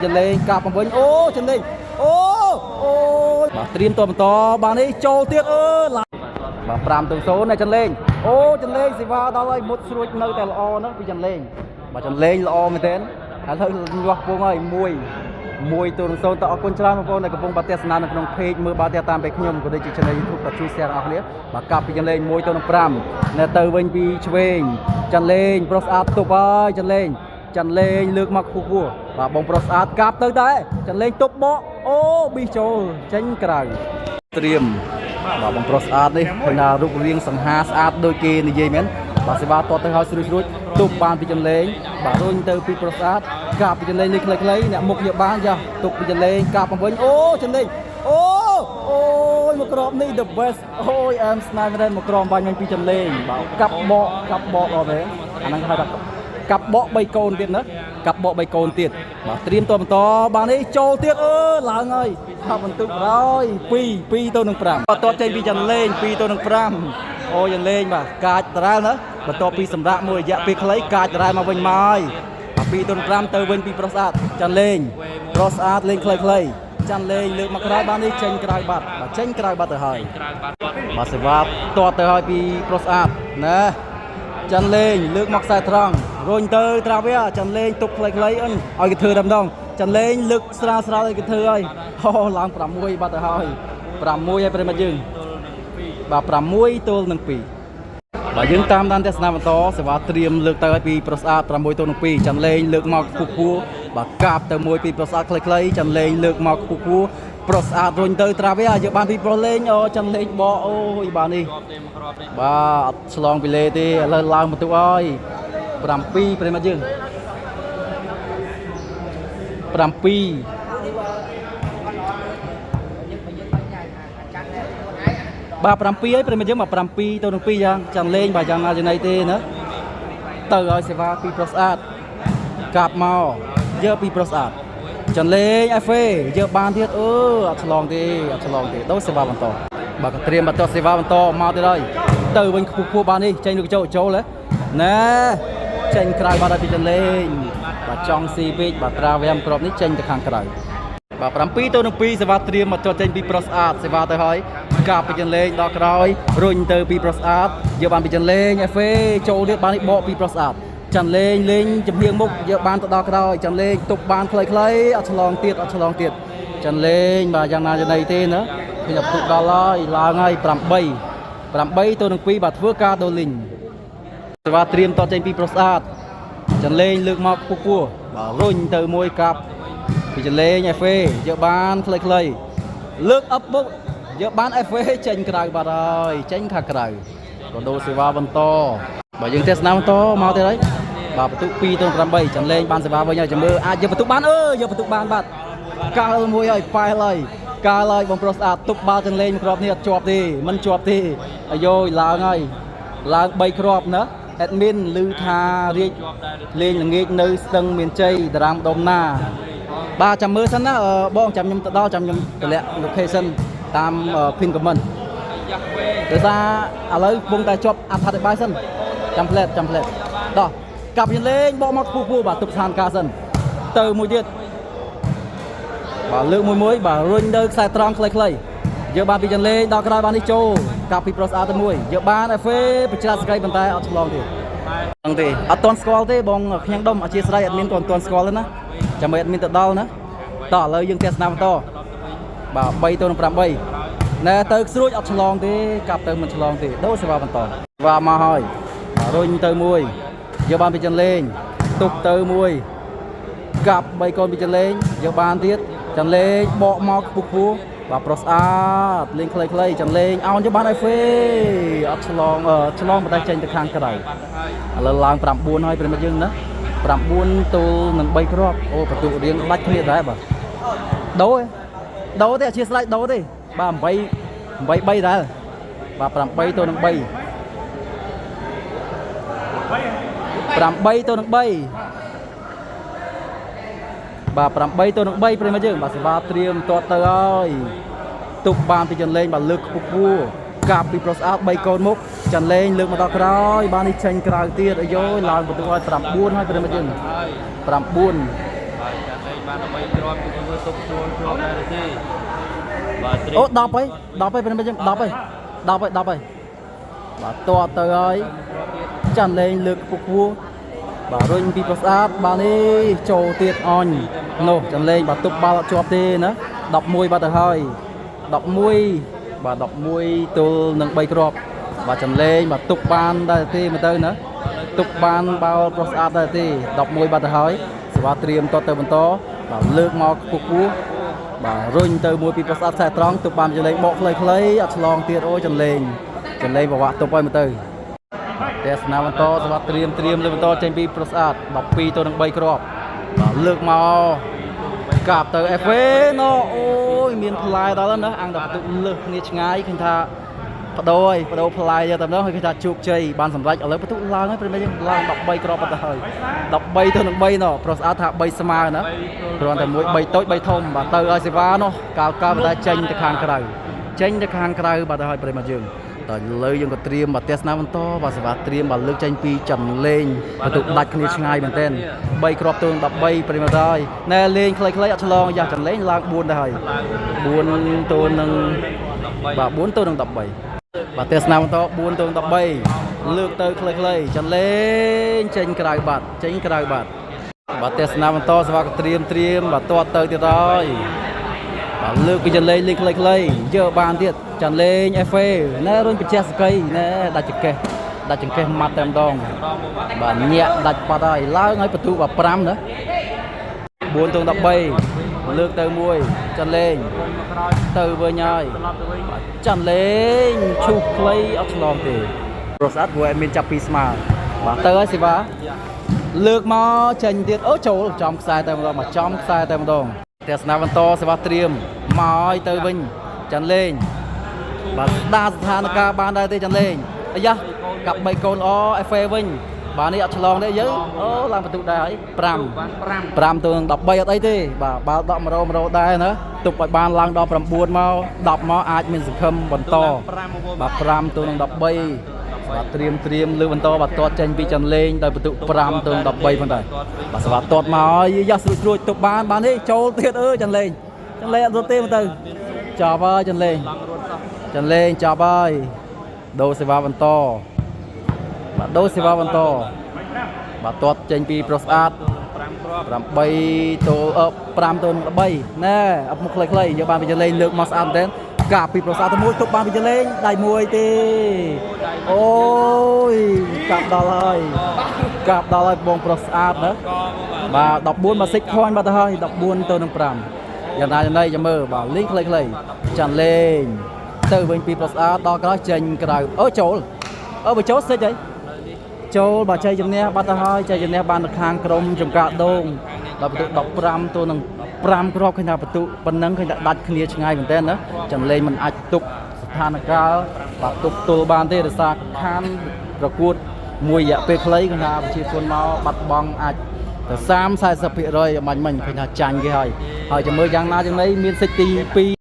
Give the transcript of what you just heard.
ចលេងកាប់បំវិញអូចលេងអូអូយបាទត្រៀមតបន្តបាទនេះចូលទៀតអឺឡាបាទ5ទៅ0ណាចលេងអូចលេងសេវាដល់ហើយមុតស្រួចនៅតែល្អណាស់ពីចលេងបាទចលេងល្អមែនទែនឥឡូវញាស់ពងហើយ1 1ទៅ0តអរគុណច្រើនបងប្អូនដែលកំពុងបាទទស្សនានៅក្នុង page មើលបាទតាមពេលខ្ញុំក៏ដូចជា channel YouTube ក៏ជួយ share អស់គ្នាបាទកាប់ពីចលេង1ទៅ5នៅទៅវិញពីឆ្វេងចលេងប្រុសស្អាតទប់ហើយចលេង ចាន់លេងលើកមកខ្ពស់ខ្ពស់បាទបងប្រុសស្អាតកាប់ទៅដែរចាន់លេងទប់បកអូប៊ីចូលចេញក្រៅត្រៀមបាទបងប្រុសស្អាតនេះឃើញថារូបរាងសង្ហាស្អាតដូចគេនិយាយមែនបាទសេវាតតទៅឲ្យស្រួចស្រួចទប់បានពីចាន់លេងបាទរុញទៅពីប្រុសស្អាតកាប់ពីចាន់លេងនេះខ្លីៗអ្នកមុខយកបានយ៉ាទុកពីចាន់លេងកាប់មកវិញអូចាន់លេងអូអូយមកក្របនេះ the best អូយអែមស្នេហ៍មែនមកក្របបាញ់មិញពីចាន់លេងបាទកាប់បកកាប់បកដល់ទេអាហ្នឹងហៅថា កាប់បក3កូនទៀតណាកាប់បក3កូនទៀតបាទត្រៀមតបន្តបាទនេះចូលទៀតអឺឡើងហើយថាបន្ទុកក្រោយ2 2ទៅនឹង5បន្ទាប់ចេញពីចន្លេង2ទៅនឹង5អូចន្លេងបាទកាចដដែលណាបន្ទាប់ពីសម្រាប់មួយរយៈពេលខ្លីកាចដដែលមកវិញមកហើយបាទ2ទៅនឹង5ទៅវិញពីប្រុសស្អាតចន្លេងប្រុសស្អាតលេងខ្លីៗចន្លេងលើកមកក្រោយបាទនេះចេញក្រៅបាត់បាទចេញក្រៅបាត់ទៅហើយបាទសេវាតតទៅហើយពីប្រុសស្អាតណា ចាន់លេងលើកមកខ្សែត្រង់រុញទៅត្រាវ៉ាចាន់លេងទុកខ្លីៗអឹងឲ្យគេធ្វើតែម្ដងចាន់លេងលើកស្រាលស្រាលឲ្យគេធ្វើហើយហោឡើង6បាត់ទៅហើយ6ហើយប្រិមត្តយើងបាទ6ទល់នឹង2បាទយើងតាមដានទស្សនាបន្តសេវាត្រៀមលើកទៅឲ្យពីប្រស្អាត6ទល់នឹង2ចាន់លេងលើកមកខ្ពស់ខ្ពស់បាទកាប់ទៅមួយពីប្រស្អាតខ្លីៗចាន់លេងលើកមកខ្ពស់ខ្ពស់ប្រស្អាតរុញទៅត្រាវ៉ាយើងបានពីប្រុសលេងអូចាន់លេងបកអូយបាទនេះ បាទអត់ឆ្លងពីលេទេឥឡូវឡើងបន្ទុកហើយ7ប្រិមត្តយើង7បាទ7ហើយប្រិមត្តយើងបាទ7ទៅនឹង2យ៉ាងចាំលេងបាទយ៉ាងណាចំណៃទេណាទៅឲ្យសេវាពីប្រុសស្អាតកាប់មកយកពីប្រុសស្អាតចាន់លេងអេហ្វេយកបានទៀតអឺអត់ឆ្លងទេអត់ឆ្លងទេដូរសេវាបន្តបាទក៏ត្រៀមបន្តសេវាបន្តមកទៀតហើយទៅវិញខ្ពស់ខ្ពស់បាននេះចេញលោកចូលចូលហ៎ណែចេញក្រៅបាត់ហើយពីចាន់លេងបាទចង់ស៊ីពេកបាទត្រាវែមគ្រាប់នេះចេញទៅខាងក្រៅបាទ7ទៅនឹង2សេវាត្រៀមមកចុះចេញពីប្រុសស្អាតសេវាទៅហើយកាប់ពីចន្លេងដល់ក្រោយរុញទៅពីប្រុសស្អាតយកបានពីចន្លេងអេហ្វេចូលទៀតបាននេះបកពីប្រុសស្អាតចន្លេងលេងចំហៀងមុខយកបានទៅដល់ក្រោយចន្លេងទប់បានខ្លីៗអត់ឆ្លងទៀតអត់ឆ្លងទៀតចន្លេងបាទយ៉ាងណាយ៉ាងណីទេណាឃើញតែពុកដល់ហើយឡើងហើយ8 8ទៅនឹង2បាទធ្វើការដូលីងសេវាត្រៀមតចេញពីប្រុសស្អាតចន្លេងលើកមកខ្ពស់ៗបាទរុញទៅមួយកាប់ ពីចលេងអេហ្វេយកបានខ្លីៗលើកអឹបបុកយកបានអេហ្វេចេញក្រៅបាត់ហើយចេញខាងក្រៅកណ្ដូលសេវាបន្តបើយើងទស្សនាបន្តមកទៀតហើយបាទបន្ទុក2ទៅ8ចន្លេងបានសេវាវិញហើយចាំមើលអាចយកបន្ទុកបានអឺយកបន្ទុកបានបាត់កើលមួយហើយប៉ែលហើយកើលហើយបងប្រុសស្អាតទុកបាល់ចន្លេងមួយគ្រាប់នេះអត់ជាប់ទេមិនជាប់ទេអាយយឡើងហើយឡើង3គ្រាប់ណាអេដមីនឮថារាជលេងល្ងាចនៅស្ទឹងមានជ័យតារាងដុំណា បាទចាំមើលសិនណាអឺបងចាំខ្ញុំទៅដល់ចាំខ្ញុំតម្លាក់ location តាម pin comment ដោយសារឥឡូវកំពុងតែជាប់អត្ថាធិប្បាយសិនចាំផ្លែតចាំផ្លែតដោះកាប់យើងលេងបកមកខ្ពស់ខ្ពស់បាទទប់ស្ថានភាពសិនទៅមួយទៀតបាទលើកមួយមួយបាទរុញទៅខ្សែត្រង់ខ្លីៗយកបានពីចន្លេងដល់ក្រោយបាននេះចូលកាប់ពីប្រុសស្អាតទៅមួយយកបានអេហ្វេបច្រាស់ស្កៃប៉ុន្តែអត់ឆ្លងទេហ្នឹងទេអត់ទាន់ស្គាល់ទេបងខ្ញុំដុំអធិស្ឋានអត់មានក៏អត់ទាន់ស្គាល់ទេណាចាំឲ្យអត់មានទៅដល់ណាតោះឥឡូវយើងទស្សនាបន្តបាទ3ទៅនឹង8ណែទៅស្រួចអត់ឆ្លងទេកាប់ទៅមិនឆ្លងទេដូរសេវាបន្តសេវាមកហើយបាទរុញទៅមួយយកបានពីចន្លេងទប់ទៅមួយកាប់3កូនពីចន្លេងយកបានទៀតចន្លេងបកមកខ្ពស់ខ្ពស់បាទប្រុសស្អាតលេងខ្លីៗចន្លេងអោនយកបានអេហ្វេអត់ឆ្លងអឺឆ្លងប៉ុន្តែចេញទៅខាងក្រៅ ឥឡូវឡើង9ហើយប្រិមត្តយើងណា9ទល់នឹង3គ្រាប់អូបន្ទុករៀងដាច់គ្នាដែរបាទដូរទេដូរទេអធិស្ឋានដូរទេបាទ8 8 3ដែរបាទ8ទល់នឹង3 8ទល់នឹង3បាទ8ទល់នឹង3ប្រិមត្តយើងបាទសេវាត្រៀមទាត់ទៅហើយទុកបានពីចន្លេងបាទលើកខ្ពស់ខ្ពស់កាប់ពីប្រុសស្អាត3កូនមុខចន្លេងលើកមកដល់ក្រោយបាននេះចេញក្រៅទៀតអាយយឡើងបន្ទុកឲ្យ9ហើយប្រិមត្តយើង9 ហើយចាលេង បាន13គ្រាប់គឺធ្វើទុកជួលគ្រាប់ដែរទេបាទត្រៀម អូ10ហើយ10ហើយប្រិមត្តយើង10ហើយ10ហើយ10ហើយបាទតទៅហើយចាន់លេងលើកពុកពោះបាទរុញពីប្រស្អាតបាទនេះចូលទៀតអញនោះចាន់លេងបាទទប់បាល់អត់ជាប់ទេណា11បាត់ទៅហើយ11បាទ11ទល់នឹង3គ្រាប់បាទចាន់លេងបាទទប់បានដែរទេមើលទៅណាទប់បានបាល់ប្រស្អាតដែរទេ11បាត់ទៅហើយសេវាត្រៀមតទៅបន្តបាទលើកមកពុកពោះ បាទរុញទៅមួយពីប្រសាទខ្សែត្រង់ទប់បានចលេងបកខ្លីៗអត់ឆ្លងទៀតអូយចលេងចលេងប្រវាក់ទប់ហើយមើលទៅទេសនាបន្តសម្រាប់ត្រៀមត្រៀមលើបន្តចេញពីប្រសាទ12ទៅនឹង3គ្រាប់បាទលើកមកកាប់ទៅ FA ណអូយមានផ្លែដល់ណាអង្គដល់បន្ទុកលើសគ្នាឆ្ងាយឃើញថាបដូរហើយបដូរផ្លែយកតែម្ដងហើយឃើញថាជោគជ័យបានសម្រេចឥឡូវបន្ទុកឡើងហើយប្រិមត្តយើងឡើង13គ្រាប់បាត់ទៅហើយ13ទៅនឹង3ណប្រស្អាតថា3ស្មើណា គ្រាន់តែមួយ3តូច3ធំបាទទៅឲ្យសេវានោះកាលកាលតែចេញទៅខាងក្រៅចេញទៅខាងក្រៅបាទទៅឲ្យប្រិមត្តយើងតើលើយើងក៏ត្រៀមបាទទស្សនាបន្តបាទសេវាត្រៀមបាទលើកចេញពីចំលេងបន្ទុកដាច់គ្នាឆ្ងាយមែនទែន3គ្រាប់ទល់13ប្រិមត្តហើយណែលេងខ្លីៗអត់ឆ្លងយ៉ាចំលេងឡើង4ទៅហើយ4ទល់នឹងបាទ4ទល់នឹង13បាទទស្សនាបន្ត4ទល់នឹង13លើកទៅខ្លីៗចំលេងចេញក្រៅបាត់ចេញក្រៅបាត់ បាទទេសនាបន្តសវកត្រៀមត្រៀមបាទទាត់ទៅទៀតហើយបាទលើកពីចន្លេងលេងខ្លីៗយកបានទៀតចន្លេង FA ណែរុញបច្ចេះសកីណែដាច់ចង្កេះដាច់ចង្កេះម៉ាត់តែម្ដងបាទញាក់ដាច់បាត់ហើយឡើងឲ្យបន្ទុកបាទ5ណា4ទង13លើកទៅមួយចន្លេង មកក្រោយ ទៅវិញហើយ ត្រឡប់ទៅវិញ បាទចន្លេងឈូសខ្លីអត់ឆ្លងទេប្រុសស្អាតព្រោះអត់មានចាប់ពីស្មើបាទទៅហើយសេវា លើកមកចេញទៀតអូចូលចំខ្សែតែម្ដងមកចំខ្សែតែម្ដងទស្សនាបន្តសេវាត្រៀមមកឲ្យទៅវិញចាន់លេងបាទស្ដារស្ថានភាពបានដែរទេចាន់លេងអាយ៉ាកាប់3កូនល្អ FA វិញបាទនេះអត់ឆ្លងទេយើងអូឡើងបន្ទុកដែរហើយ5 បាន5 5ទៅនឹង13អត់អីទេបាទបាល់ដក100 100ដែរណាទុកឲ្យបានឡើងដល់9មក10មកអាចមានសង្ឃឹមបន្ត 5មក បាទ5ទៅនឹង13បាទត្រៀមត្រៀមលើបន្តបាទទាត់ចេញពីចន្លេងដោយបន្ទុក5ទៅនឹង13ផងដែរបាទសម្រាប់ទាត់មកហើយយ៉ាស្រួចស្រួចទុកបានបានទេចូលទៀតអើយចន្លេងចន្លេងអត់រត់ទេមើលទៅចប់ហើយចន្លេង ឡើងរត់សោះ ចន្លេងចប់ហើយដូរសេវាបន្តបាទដូរសេវាបន្តបាទទាត់ចេញពីប្រុសស្អាត 5គ្រាប់ 8ទល់អឺ5ទល់13ណែអត់មុខខ្លីៗយកបានពីចលេងលើកមកស្អាតមែនទែនកាប់ពីប្រសាទទៅមួយទុកបានពីចលេងដៃមួយទេអូយកាប់ដល់ហើយកាប់ដល់ហើយបងប្រុសស្អាតណា កមកបាទ បាទ14មកសិចខនបាត់ទៅហើយ14ទៅនឹង5យ៉ាងណាយ៉ាងណីចាំមើលបាទលេងខ្លីៗចាន់លេងទៅវិញពីប្រុសស្អាតដល់ក្រោយចេញក្រៅអូចូលអូបើចូលសិចហើយ ចូលបាទជ័យជំនះបាត់ទៅហើយជ័យជំនះបាននៅខាងក្រុមចំការដូងដល់បន្ទុក15ទល់នឹង5គ្រាប់ឃើញថាបន្ទុកប៉ុណ្ណឹងឃើញថាដាច់គ្នាឆ្ងាយមែនទែនណាចំលេងមិនអាចទុកស្ថានភាពបាទទុកទល់បានទេដោយសារខានប្រកួតមួយរយៈពេលខ្លីឃើញថាប្រជាជនមកបាត់បង់អាចទៅ30 40%អមាញ់មិញឃើញថាចាញ់គេហើយហើយចាំមើលយ៉ាងណាយ៉ាងណីមានសិទ្ធិទី2